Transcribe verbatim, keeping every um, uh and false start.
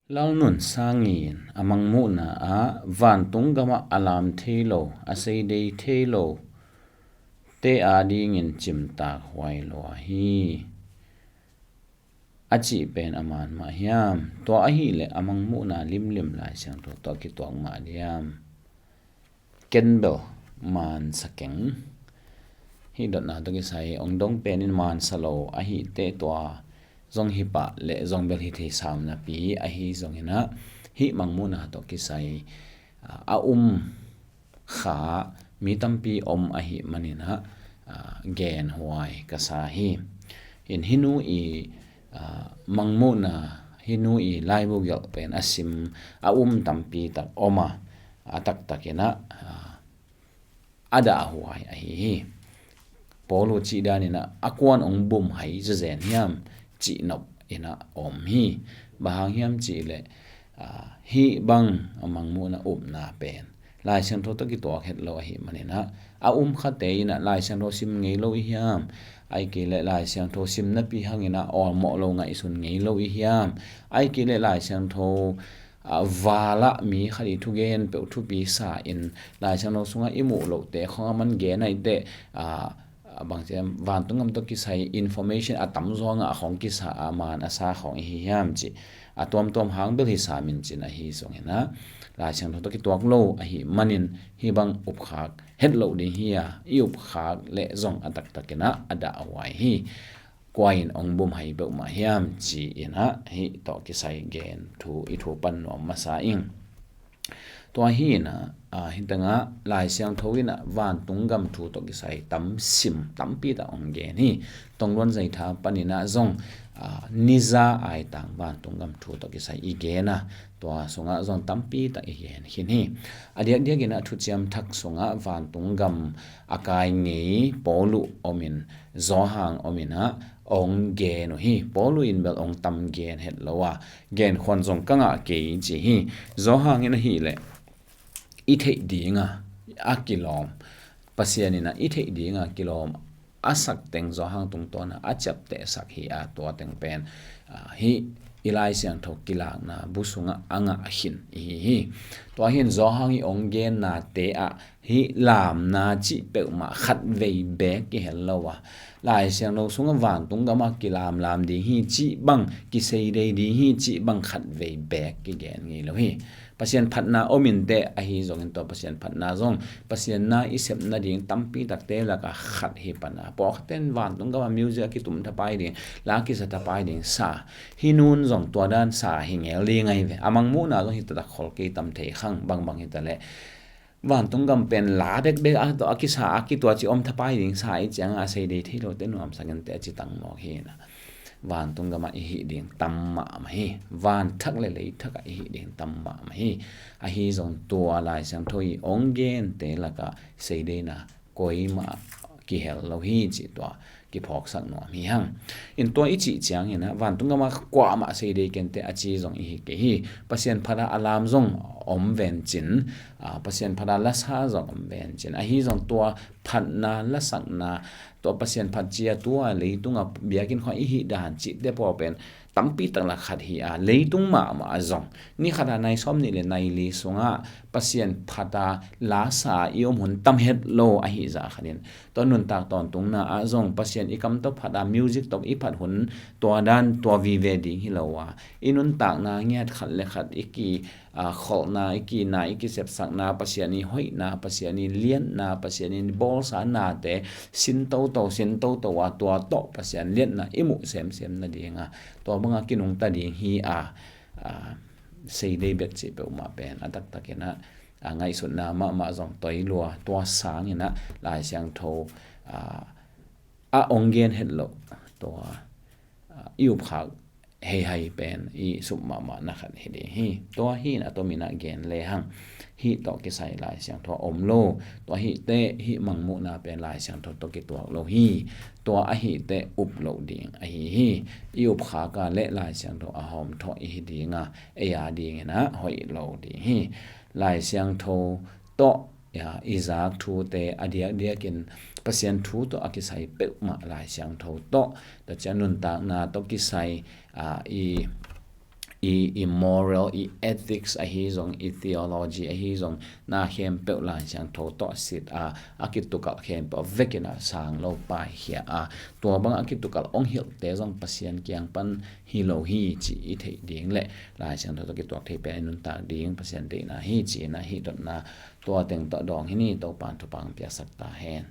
Lalnun Sangin a mangmuhna ah vantung gamah a lam thei lo, a seidei thei lo te adingin cimtak huai lua hi. A cih pen a man mah hiam? Tua ahih leh a mangmuhna limlim Lai Siangtho tawh kituak mah diam? Ken bel mansa keng. Hih dotna tawh kisai ong dong penin mansa lo ahih teh tua zong hi pah leh zong bel hi thei sam napi ahi zongin ah, hih mangmuhna tawh kisai, ah, a um kha mi tampi om ahih manin ah, ah, gen huai ka sa hi. In hih nu i, ah, mangmuhna, hih nu i laibu gelh pen a sim a um tampi tak om a, a taktakin ah, ah, a dah huai ahi hi. Paulu cih danin ah, a kuan ong bum hai zezen hiam cih nop in ah om hi. Bang hang hiam cih leh, ah, hih bang a mangmuhna upna pen Lai Siangtho tawh kituak het lo ahih manin ah, a um khate in ah Lai Siangtho sim ngei lo i hiam? Ahih kei leh Lai Siangtho sim napi hangin ah awlmawh lo ngaihsun ngei lo i hiam? Ahih kei leh Lai Siangtho, ah, val ah mi khat i thugen peuh thupi sa in Lai Siangtho sungah i muh lohte khong a man gen ahih teh, ah, ah, bangci hiam, vantung gam tawh kisai information a tamzaw ngah khong kisa a, man a sa khong i hi hiam cih a tuamtuam hang bel hi sam in cin ahi zongin ah, Lai Siangtho tawh kituak lo ahih manin hih bang upkhak het loh ding hi a, i upkhak leh zong a taktakin ah a dah huai hi. Kua in ong bum hai peuhmah hiam ci-in ah hih tawh kisai gen thu i thu pan nuam masa ing. Tua hi-in ah, ah, hih tengah Lai Siangtho in ah vantung gam thu tawh kisai tam sim tampi tak ong gen hi. Tongluan Zaitha panin ah zong, ah, niza aitang vantung gam thu tawh kisai i gen a, tua sungah zong tampi tak i gen khin hi. A diakdiakin ah Thuciam Thak sungah vantung gam a kai ngei Paulu om in, Johan om in ah ong gen uh hi. Paulu in bel ong tam gen het lo a, gen khuan zong ka ngah kei ci hi. Johan in ahih leh i theih ding a, a kilawm, Pasian in ah i theih ding a kilawm a sak teng Johan tungtawn ah a ciapteh sak hi a, tua teng pen, ah, hih i Lai Siangtho kilakna bu sungah a ngah khin i hi hi. Tua hi-in Johan i ong gennate ah hih lamna cih peuhmah khatvei beek kihel lo a, Lai Siangtho sungah vantung gamah kilamlam ding hi cih bang, kiseidei ding hi cih bang khatvei beek kigen ngei lo hi. Pasian phatna om in teh ahi zongin tua Pasian phatna zong Pasian na i sep nading tampi takte lakah khat hi pan a, pawlkhatte in vantung gamah music a kitum thapai ding, la kisa thapai ding sa, hih nu in zong tua dan sa hi ngel ding ahi ve. A mangmuhna zong hi taktak khol kei tam thei khang, bangbang hi ta leh vantung gam pen la bekbek a, a kisa a kituah ci om thapai ding sa i ciangah a seidei thei lote nuamsak in teh a ci tang mawk hi-in ah, vantung gamah i hih ding tam mahmah hi. Van thak le lei thakah i hih ding tam mahmah hi. Ahi zong tua Lai Siangtho i ong gente lakah seideina koimah kihel lo hi cih tua kiphawksak nuam hi hang. In tua i cih ciangin ah vantung gamah kuamah seidei kei in teh a ci zong i hi kei hi. Pasian phat a lam zong om vencin, ah, Pasian phat a lasa zong om vencin, ahi zong tua phatna lasakna, tua Pasian phat ci a tua leitungah biakinn khawng i hih dan cihte pawl pen tampi tak lak khat hi a, leitung mahmah ah zong ni khat a nai sawm nih le nai li sungah Pasian phat a lasa i om hun tam het lo ahi zah khatin, tua nuntak tawntungna ah zong Pasian i kam tawh phat a, music tawh i phat hun tua dan tua vive ding hi lo a, i nuntakna ngiat khat le khat i ki, ah, kholhna, i kina, i kisepsakna, Pasian i hoihna, Pasian i liatna, Pasian i bawlsa nate sin toto, sin toto a, tua tawh Pasian liatna i muh semsem nading a, tua banga kinungta ding hi a, ah, seidei bek cih peuhmah pen a taktakin ah, ah, ngaihsutna mahmah zong toi lua, tua sangin ah Lai Siangtho, ah, a ong gen het loh tua, ah, i upkhak heihai pen i sum mahmahna khat hi ding hi. Tua hi-in a tomin ah gen lehang, hih tawh kisai Lai Siangtho a om lo, tua ahih teh hih mangmuhna pen Lai Siangtho tawh kituak lo hi. Tua ahih teh up loh ding ahi hi. I upkhak a leh Lai Siangtho a hawmthawh i hi ding a, ei a dingin ah hoih lo ding hi. Lai Siangtho tawh, ya, i zak thute a diakdiakin Pasian thu tawh a kisai peuhmah Lai Siangtho tawh, tua ciang nuntakna tawh kisai, ah, i, i, i moral, i ethics ahi zong, i theology ahi zong, na khempeuh Lai Siangtho tawh sit a, a kitukalh khempeuh a vekin a sang lo paikhia a, tua bang a kitukalh ong hilhte zong Pasian kiang pan hi lo hi ci i theih ding le Lai Siangtho tawh kituak thei pen i nuntak ding Pasian deihna hi ci-in a, hih dotna tua teng tawh dawng hi ni. Topa'n thupha piaksak ta hen.